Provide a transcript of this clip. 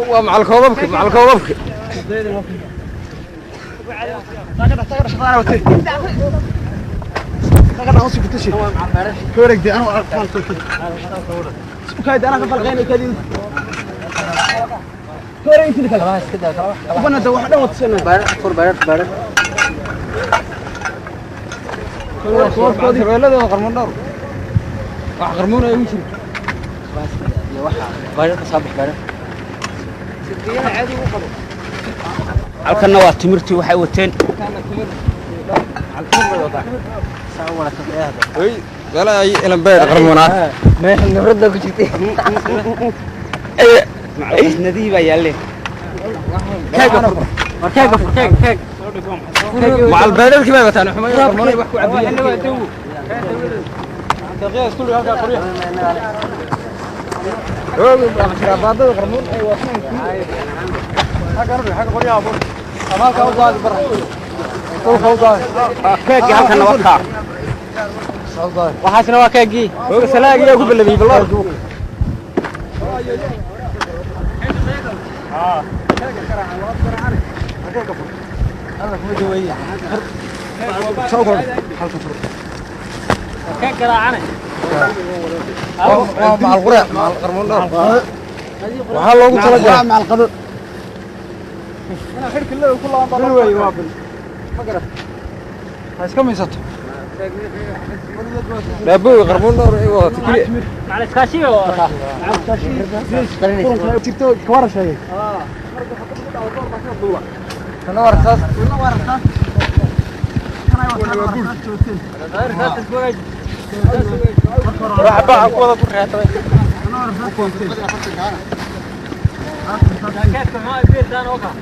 Waa macal koobabka, macal koobabka. Sarweeladooda qarmuun dhowr wax qarmuun ay ugu jiro. Halkanna waa timirtii waxay wateen. Oy, wala ay ilan beer qarmuunaad. Meesha nabradda ku jirtay nadihii baa yaalle. Keega fur, keega, keega. Macal beerarkii bay wataan, xumay qarmuun ay wax ku cabiyeen. Baadada qarmuun ay wataan. Keegii halkanna waa kaa. Waxaasna waa keegii. Ooga salaagiyaa ku ballamiyey baloor. Keeg garaacane. Waa macal qureec, macal qarmuun dhowr waxaa loogu talagalay. Macal qado. Bil wey, waa bil. Ha iska miisato. Dhaabooga qarmuun dhowr ay wadato keliya. Macal iskaashiga waa wataa. Jirto kawara sheegay. Kana war saas. Wax baa ku wada ku reetay. Keegka maxaa beertaan oo kaa.